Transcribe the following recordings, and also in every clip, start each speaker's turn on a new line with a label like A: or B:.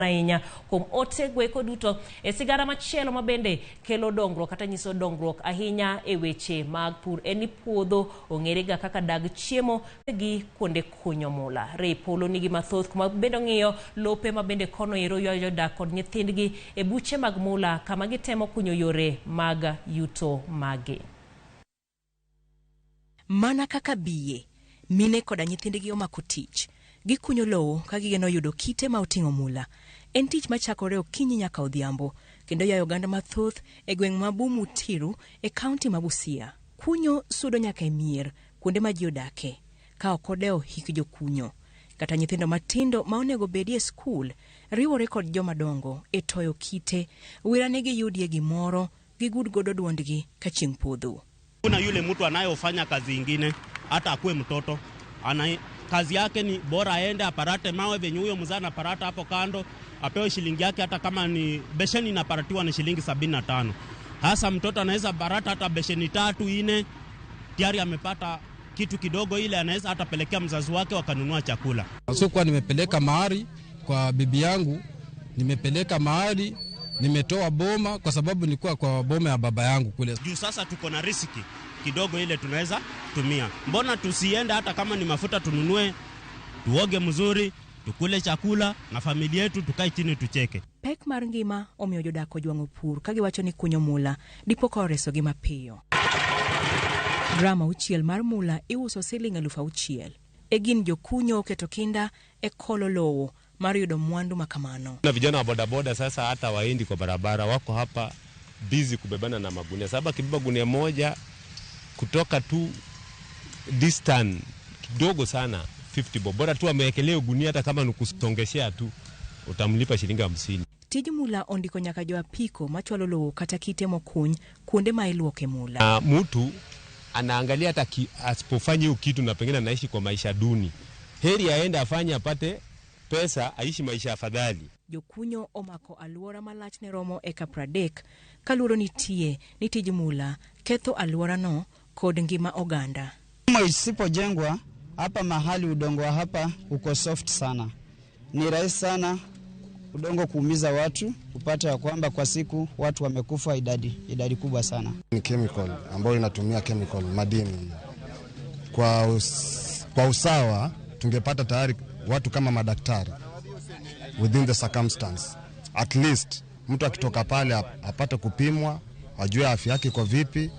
A: Ahinya kuom ote gweko duto e sigana machielo ma bende kelo dongruok kata nyiso dongruok ahinya e weche mag pur en ni puodho ong'ere ga kaka dag chiemo gi kuonde kunyo mula. Ray Polo nigi mathoth kuma bende ong'iyo lope ma bende kono ero ywayo jodak kod nyithindgi e buche mag mula kama gitemo kunyo yore mag yuto maggi.
B: Mana kaka biye, mine koda nyithindgi omako tich. Gikunyo lowo ka gigeno yudo kite ma oting'o mula. En tich machakore okinyi nyaka odhiambo, kendo yayo oganda mathoth e gweng' ma Bumutiru e kaunti ma Busia. Kunyo sudo nyaka e mier kuonde ma ji odake, ka ok odewo hik jokunyo. Kata nyithindo matindo ma onego bedi e skul riwore kod joma dongo e toyo kite, wira ni giyudie gimoro gigud godo duondgi ka chieng' podho.
C: Kuna yule mtu anayofanya kazi ingine, hata akuwe mtoto ana kazi yake ni bora aende aparate mawe venye huyo mzee anaparata hapo kando, apewe shilingi yake, hata kama ni besheni inaparatiwa ni shilingi 75. Hasa mtoto anaweza parata hata besheni tatu ine, tayari amepata kitu kidogo, ile anaweza hata pelekea mzazi wake wakanunua chakula.
D: Sikuwa nimepeleka mahari kwa bibi yangu, nimepeleka mahari, nimetoa boma kwa sababu nilikuwa kwa boma ya baba yangu kule.
C: Juu sasa tuko na riziki kidogo ile tunaweza tumia, mbona tusiende hata kama ni mafuta tununue, tuoge mzuri, tukule chakula na familia yetu, tukae chini tucheke.
B: Pek mar ngima omiyo jodak ojwang'o pur ka giwacho ni kunyo mula dipo ka oresogi mapiyo. Gram auchiel mar mula iuso siling 6,000. E gin jokunyo oketo kinda e kolo lowo mar yudo mwandu ma kamano.
E: Na vijana wa bodaboda sasa hata waendi kwa barabara, wako hapa busy kubebana na magunia, sababu akibeba gunia moja kutoka tu distance kidogo sana 50 bob, bora tu amewekelea gunia, hata kama ni kusongeshea tu utamlipa shilingi 50.
B: Tij mula ondiko nyaka jo apiko machwalo lowo kata kite mokuny kuonde ma iluoke mula.
E: Na mtu anaangalia hata asipofanya hiyo kitu na pengine anaishi kwa maisha duni, heri aende afanye apate pesa aishi maisha afadhali.
B: Jokunyo omako alwora malach ne romo eka 30 ka luoro nitie ni tij mula ketho alworano kod ngima oganda.
F: Kama isipojengwa hapa mahali, udongo wa hapa uko soft sana, ni rahisi sana udongo kuumiza watu, upate ya kwamba kwa siku watu wamekufa idadi kubwa sana.
G: Ni chemical ambayo inatumia chemical madini. Kwa usawa tungepata tayari watu kama madaktari within the circumstance. At least mtu akitoka pale apate kupimwa, ajue afya yake iko vipi,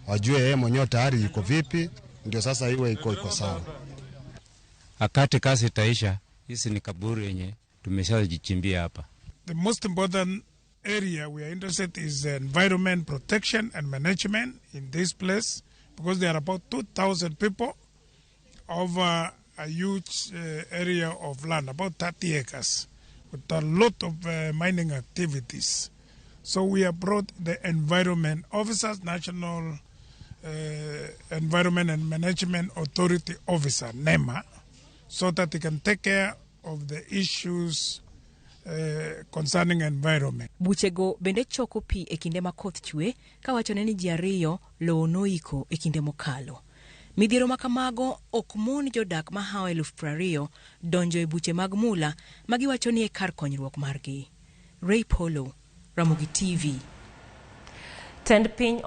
G: ajue yeye mwenyewe tayari yuko vipi, ndio sasa iwe iko sawa.
H: Wakati kazi itaisha, hizi ni kaburi yenye tumeshajichimbia hapa.
I: The most important area we are interested is environment protection and management in this place because there are about 2,000 people over a huge area of land, about 30 acres, with a lot of mining activities. So we have brought the environment officers, National Environment and Management Authority officer, NEMA, so that they can take care of the issues concerning environment.
B: Buchego bende choko pi e kinde ma koth chwe kawachone ni ji ariyo lowo noiko e kinde mokalo. Midhiero ma kamago ok mon jodak mahawo 20,000 donjo e buche mag mula ma giwacho ni e kar konyruok margi. Ray Polo, Ramogi TV.
A: Tend piny.